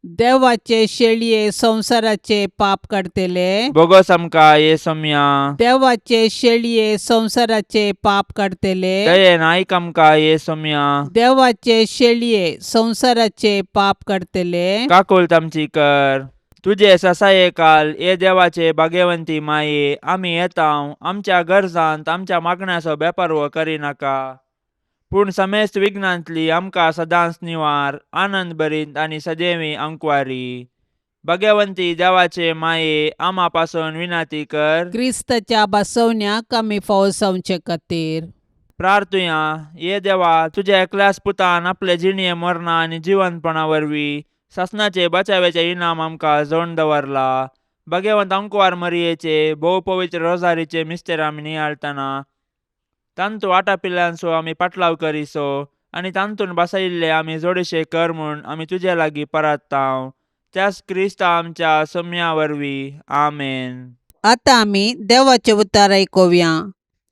देवाचे शेळये संवसाराचे पाप काडतले, बोगस आमकां ये सोम्या. देवाचे शेळये संवसाराचे पाप काडतले, दयेन आयक आमकां ये सोम्या. देवाचे शेळये संवसाराचे पाप काडतले, काकुळट आमची कर. तुजे ससाये काल ये देवाचे भाग्यवंती माये, आमी येता आमच्या गरजांत आमच्या मागण्याचो बेपर्व करिनाका, पूण समेस्त विघ्नांतली आमकां सदांच निवार, आनंद भरीत आनी सदैवी अंकवारी. भाग्यवंती देवाचे माये, आमा पासून विनंती कर. क्रिस्ताच्या बसवण्याक आमी फावो जावचे खातीर. प्रार्थुया. ये देवा, तुज्या एकल्याच पुतान आपले जिणये मरणा आनी जिवंतपणा वरवीं सासणाचे बचाव्याचे इनाम आमकां जोडून दवरला. भगवंत अंकवार मरियेचे भोव पवित्र रोजारीचे मिस्तेर आमी नियाळतना तांतू आटापिल्ल्यांचो आमी पाटलाव करिसो आनी तांतून बसयिल्ले आमी जोडीशे कर म्हूण आमी तुजे लागीं परत्तांव, त्याच क्रिस्ता आमच्या सोम्या वरवीं. आमेन. आतां आमी देवाचें उतार आयकुया.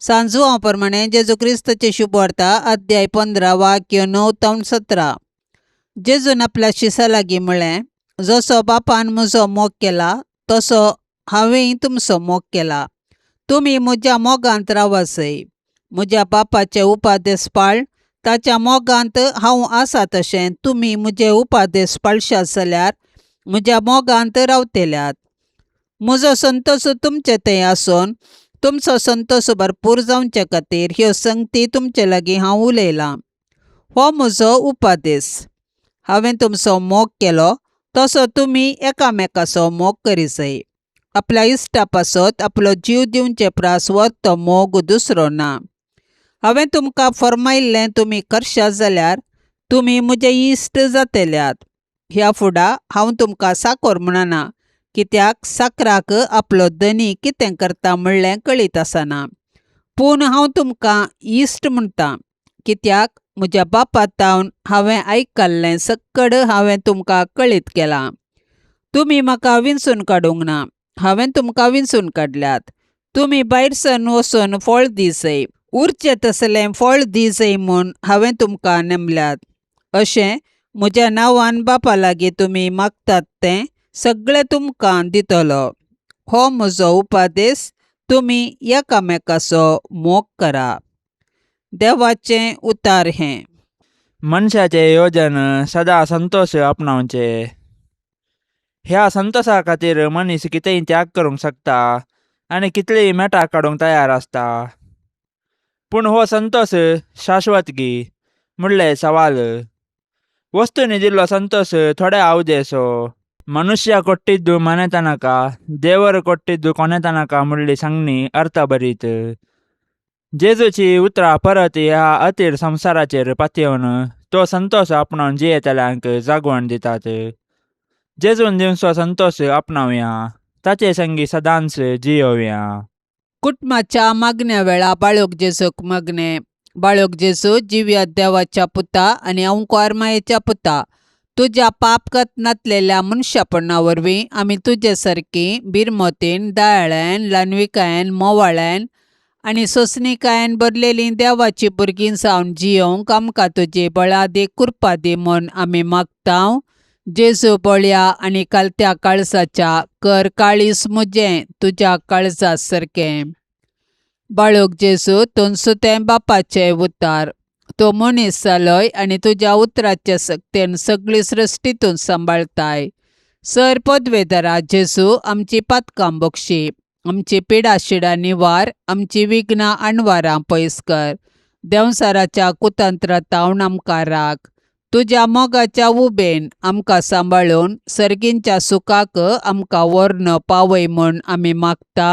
सांजुआ प्रमाणे जेजू क्रिस्ताचे शुभवार्ता अध्याय 15 वाक्य 9 तावन 17. जेजून आपल्या शिसा लागीं म्हळें, जसो बापान म्हजो मोग केला तसो हांवेंय तुमचो मोग केला. तुमी म्हज्या मोगांत रावासय. म्हज्या बापाचे उपादेस पाळ, ताच्या मोगांत हांव आसा तशें तुमी म्हजे उपादेस पाळशात जाल्यार म्हज्या मोगांत रावतल्यात. म्हजो संतोष तुमचे थंय आसून तुमचो संतोष भरपूर जावचे खातीर ह्यो संगती तुमचे लागीं हांव उलयलां. हो म्हजो उपादेस. हांवें तुमचो मोग केलो तसो तुमी एकामेकाचो मोग करिजय. आपल्या इश्टा पासत आपलो जीव दिवचे प्रास तो मोग दुसरो ना. हांवें तुमकां फर्मायिल्लें तुमी करशात जाल्यार तुमी म्हजे इश्ट जातल्यात. ह्या फुडा हांव तुमकां साकोर म्हणना, कित्याक साकराक आपलो धनी कितें करता म्हणलें कळीत आसना. पूण हांव तुमकां इश्ट म्हणटा, कित्याक म्हज्या बापा तावन हांवें आयकल्लें सक्कड हांवें तुमकां कळीत केलां. तुमी म्हाका विंचून काडूंक ना, हांवें तुमकां विंचून काडल्यात. तुमी भायर सरून वचून फळ दिसय, उरचें तसलें फळ दिसय म्हूण हांवें तुमकां नेमल्यात. अशें म्हज्या नांवान बापा लागीं तुमी मागतात तें सगळें तुमकां दितलो. हो म्हजो उपादेस, तुमी एकामेकाचो मोग करा. देवाचें उतार हें. मनशाचें योजन सदां संतोश आपणावचें. ह्या संतोशा खातीर मनीस कितेंय त्याग करूंक शकता आनी कितलीय मेटां काडूंक तयार आसता. पूण हो संतोश शाश्वत गी म्हणलें सवाल. वस्तूंनी दिल्लो संतोश थोड्या अवदेसो. ಮನುಷ್ಯ ಕೊಟ್ಟಿದ್ದು ಮನೆತನಕ, ದೇವರು ಕೊಟ್ಟಿದ್ದು ಕೊನೆತನಕ ಮುಳ್ಳಿ सांगणी अर्थभरीत. जेजूची उतरां परत ह्या अतीर संवसाराचेर पातयेवन तो संतोश आपणावन जियेतल्यांक जागवण दितात. जेजून दिवचो संतोश आपणावया, ताचे संगी सदांच जियोवया. कुटुंबाच्या मागण्या वेळा बाळक जेजूक मागणें. बाळक जेजू, जिव्या देवाच्या पुता आनी अंकुर मायेच्या पुता, तुज्या पापगत नातलेल्या मनशापणा वरवीं आमी तुजे सारकी बिरमोतीन, दयाळ्यान, ल्हानविकायेन, मोवाळ्यान आनी सोंसणिकायेन भरलेलीं देवाचीं भुरगीं जावन जियोवंक आमकां तुजी बळादीक कृपा दी म्हूण आमी मागता. जेजू बळया आनी कालत्या काळजाच्या, कर काळीज म्हजें तुज्या काळजा सारकें. बाळक जेजू, तूं बापाचें उतार. तो मनीस जालोय आनी तुज्या उतराचे सक्तेन सगळी सृश्टी तूं सांबाळताय. सर पदवेदारा जेजू, आमची पातकां बक्षी, आमची पिडा निवार, आमची विघ्नां आणवारां पयस कर. देंवसाराच्या कुतंत्रां तावन आमकां राख. तुज्या मोगाच्या उबेन आमकां सांबाळून सर्गींच्या सुखाक आमकां व्हरून पावय म्हूण आमी मागता.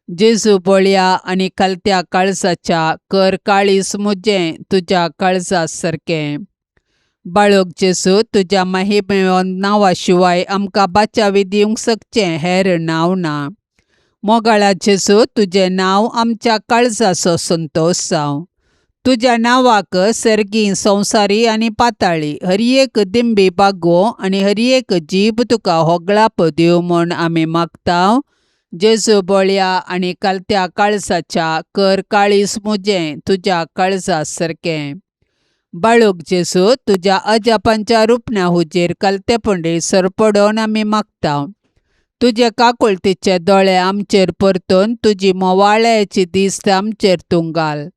जेजू बळया आनी खालत्या काळजाच्या, कर काळीज म्हजें तुज्या काळजा सारकें. बाळक जेजू, तुज्या महिमेवन नांवा शिवाय आमकां बाचावी दिवंक शकचें हेर नांव ना. मोगाळा जेजू, तुजें नांव आमच्या काळजाचो संतोश जावं. तुज्या नांवाक सर्गी, संवसारी आनी पाताळी हर एक दिंबी बागोवं आनी हर एक जीब तुका होगळाप दिवं म्हूण आमी मागता. जेजू बळया आनी कालत्या काळजाच्या, कर काळीज म्हजें तुज्या काळजा सारकें. बाळक जेजू, तुज्या अजापांच्या रुपण्या हुजीर कालतेपणी सरपडोवन आमी मागता. तुजे काकुळतीचे दोळे आमचेर परतून तुजी मोवाळ्याची दिस्त आमचेर तूं घाल.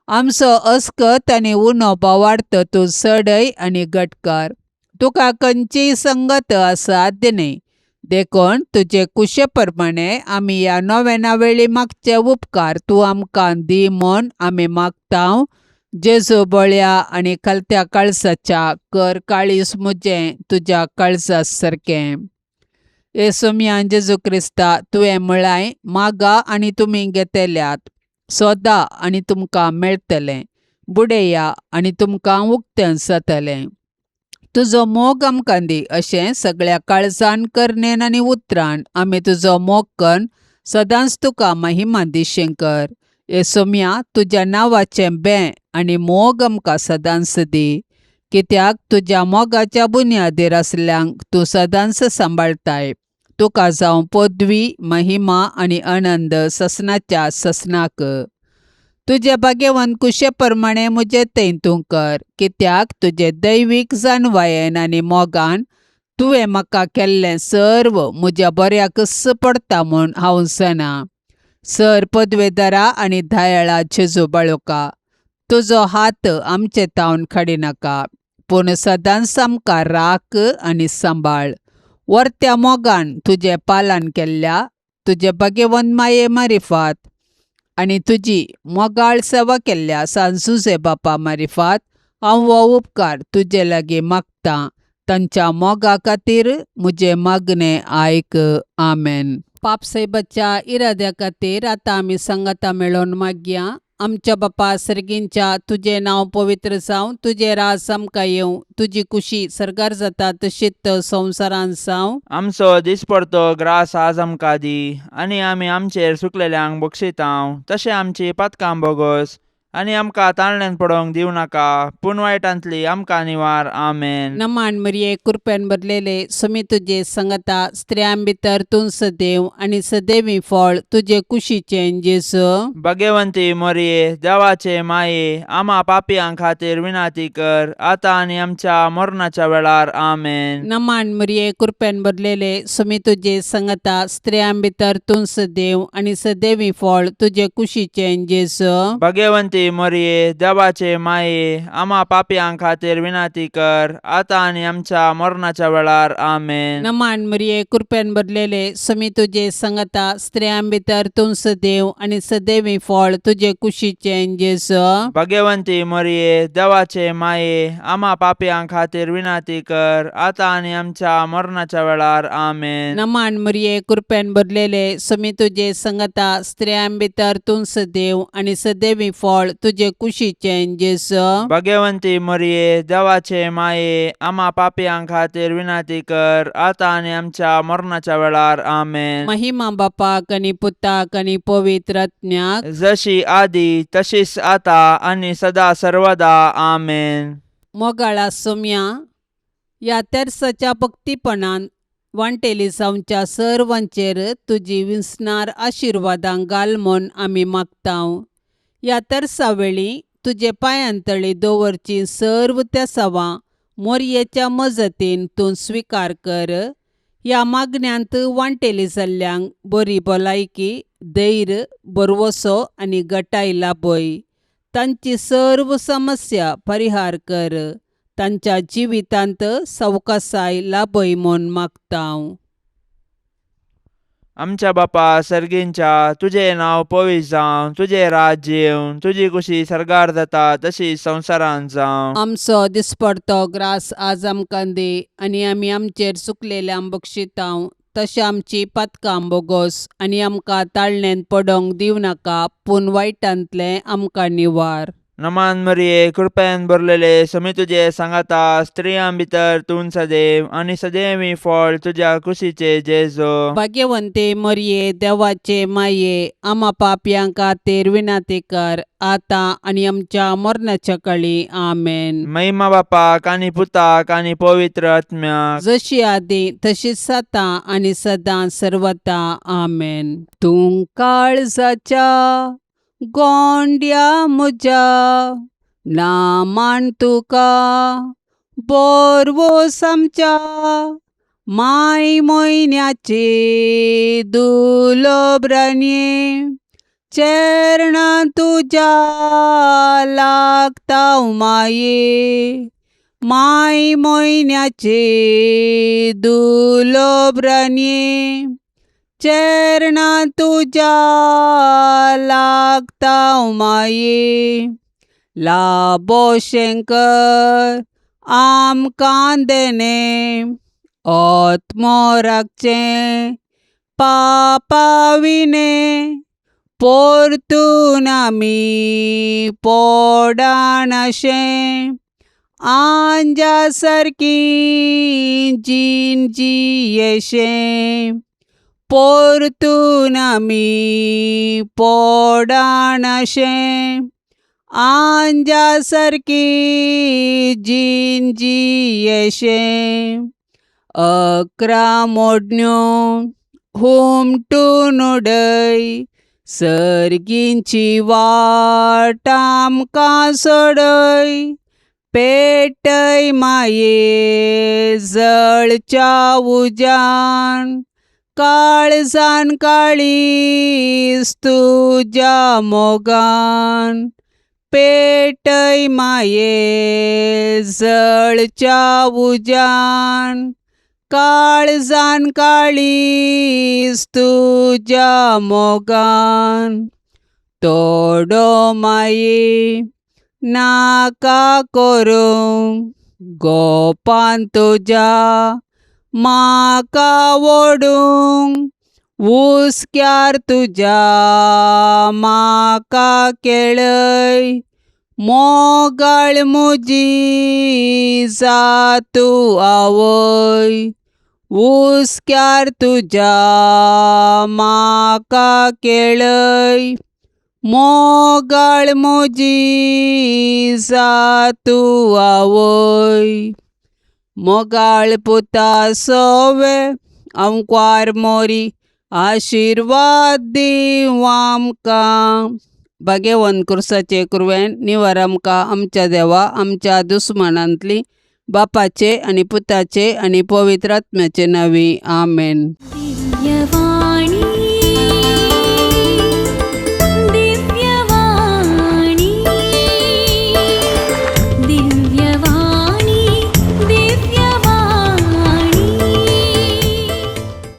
आमचो अस्कत आनी उणो भावार्थ तूं सडय आनी घट कर. तुका खंयचीय संगत असाध्य न्हय, देखून तुजे कुशे प्रमाणे आमी ह्या नोवेना वेळी मागचे उपकार तूं आमकां दी म्हूण आमी मागता. जेजू बळया आनी खालत्या काळजाच्या, कर काळीज म्हजें तुज्या काळजा सारकें. येसुम्यान जेजू क्रिस्ता, तुवें म्हळांय, मागा आनी तुमी घेतल्यात, सोदा आनी तुमकां मेळटलें, बुडया आनी तुमकां उक्तें जातलें. तुजो मोग आमकां दी अशें सगळ्या काळजान, करणेन आनी उतरान आमी तुजो मोग करून सदांच तुका महिमा दिशें कर. येसुम्या, तुज्या नांवाचें बें आनी मोग आमकां सदांच दी, कित्याक तुज्या मोगाच्या बुन्यादीर आसल्यांक तूं सदांच सांबाळताय. तुका जावं पदवी, महिमा आनी आनंद ससनाच्या ससनाक. तुजे भाग्यवंत कुशे प्रमाणे म्हजें थंय तूं कर, कित्याक तुजे दैवीक जाणवायेन आनी मोगान तुवें म्हाका केल्लें सर्व म्हज्या बऱ्याकच पडटा म्हूण हांव जाणा. सर पदवेदारा आनी दयाळा जेजू बाळोका, तुजो हात आमचे तावन काडिनाका, पूण सदांच आमकां राख आनी सांबाळ. वर्त्या मोगान तुजें पालन केल्ल्या तुजे भाग्यवंत माये मारिफात आनी तुजी मोगाळ सेवा केल्ल्या सांजुजे बापा मारिफात हांव हो उपकार तुजे लागीं मागतां तांच्या मोगा खातीर म्हजें मागणें आयक. आमेन. पापसायबाच्या इराद्या खातीर आतां आमी सांगाता मेळोवन मागया. आमच्या बापा सर्गींच्या, तुजें नांव पवित्र जावं, तुजें राज आमकां येवं, तुजी कुशी सर्गार जाता तशीच संवसारांत जावं. आमचो दिसपडतो ग्रास आज आमकां दी आनी आमी आमचेर सुकलेल्यांक बक्षितांव तशें आमची पातकां बोगोस आनी आमकां ताळण्यान पडोवंक दिवं नाका पूण वायटांतली आमकां निवार. आमेन. नमान मरिये, कृपेन भरलेले, समी तुजे संगता, स्त्रियां भितर तूं सदैव आनी सदैवी फळ तुजे कुशीचें जेजू. भगवंती मोरये, देवाचे माये, आमा पापयां खातीर विनाती कर आतां आनी आमच्या मरणाच्या वेळार. आमेन. नमान मरिये, कृपेन भरलेले, समी तुजे संगता, स्त्रियां भितर तूं सदैव आनी सदैवी फळ तुजे कुशीचें जेजू. भगवंती मोरये, देवाचे माये, आमा पापयां खातीर विनाती कर आतां आनी आमच्या मरणाच्या वेळार. आमेन. नमान मरिये, कृपेन भरलेले, समी तुजे संगता, स्त्रियां भितर तूं सदैव आनी सदैवी फळ तुजे कुशीचें जेजू. भगवंती मोरये, देवाचे माये, आमा पापयां खातीर विनाती कर आतां आनी आमच्या मरणाच्या वेळार. आमेन. नमान मरिये, कृपेन भरलेले, समी तुजे संगता, स्त्रियां भितर तूं सदैव आनी सदैवी फळ तुजे कुशीचें जेजू. भगवंती मोरये, देवाचे माये, आमा पापयां खातीर विनाती कर आतां आनी आमच्या मरणाच्या वेळार. आमेन. महिमा बापाक आनी पुताक आनी पवित्र आत्म्याक, जशी आदी तशीच आता आनी सदा सर्वदा. आमेन. मोगाळा सोम्या, ह्या तेर्साच्या भक्तीपणान वांटेली जावच्या सर्वांचेर तुजी विसणार आशिर्वादां घाल म्हूण आमी मागतांव. ह्या तेर्सा वेळी तुजे पांयांतळी दवरची सर्व तेसावां मोरयेच्या मजतीन तूं स्विकार कर. ह्या मागण्यांत वांटेली जाल्ल्यांक बरी भलायकी, धैर्य, भरवसो आनी गटाय लाभय. तांची सर्व समस्या परिहार कर. तांच्या जिवितांत सवकासाय लाभय म्हूण मागतांव. आमच्या बापा सर्गींच्या, तुजें नांव पवित्र जावं, तुजें राज्य येवं, तुजी कुशी सर्गार जाता तशी संवसारांत जावं. आमचो दिसपडतो ग्रास आज आमकां दी आनी आमी आमचेर चुकलेल्यांक बक्षितांव तशें आमची पातकां बोगोस आनी आमकां ताळणेंत पडोवंक दिवं नाका पूण वायटांतलें आमकां निवार. नमान मरिये, कृपेन भरलेले, समी तुजे सांगाता, स्त्रियां भितर तूं सदैव आनी सदैवी फळ तुज्या कुशीचे जेजो. भाग्यवंते मरिये, देवाचे माये, आमा पापयां खातीर विनाती कर आतां आनी आमच्या मरणाच्या कळी. आमेन. महिमा बापाक आनी पुताक आनी पवित्र आत्म्याक, जशी आदी तशीच आतां आनी सदां सर्वता. आमेन. तूं काळजाच्या गोंड्या म्हज्या, नामान तुका बोरवोस आमच्या माय म्हयन्याचे दुलोब्रांनी चेरणां तुज्या लागता माये, माय म्हयन्याचे दुलोब्रांनी चेरणां तुज्या लागता माये. लाबो शंकर आमकां देणे आत्मो राखचें पापाविणे, पोरतून आमी पोडानाशें आंजा सारकी जीण जियेशें, पोरतून आमी पोडानाशें आंजा सारकी जीण जियेशें. 11 मोडण्यो हुमटून उडय, सर्गींची वाट आमकां सोडय, पेटय माये जळच्या उज्यान, काळजान काळीज तुज्या मोगान, पेटय माये जळच्या उज्यान, काळजान काळीज तुज्या मोगान. तोडो माये नाका करूंक गोपान तुज्या म्हाका वोडूंक हुस्क्यार तुज्या म्हाका केळय मोगाळ म्हजी जा तूं आवय हुस्क्यार तुज्या म्हाका केळय मोगाळ म्हजी जा तूं आवय मोगाळ पुता सोवे आंकवार मोरी आशिर्वाद दीवं आमकां भाग्यवंत कुर्साचे कुरवेन निवार आमकां आमच्या देवा आमच्या दुस्मानांतली बापाचे आनी पुताचे आनी पवित्र आत्म्याचे नांवी आमेन. दिव्यवाणी.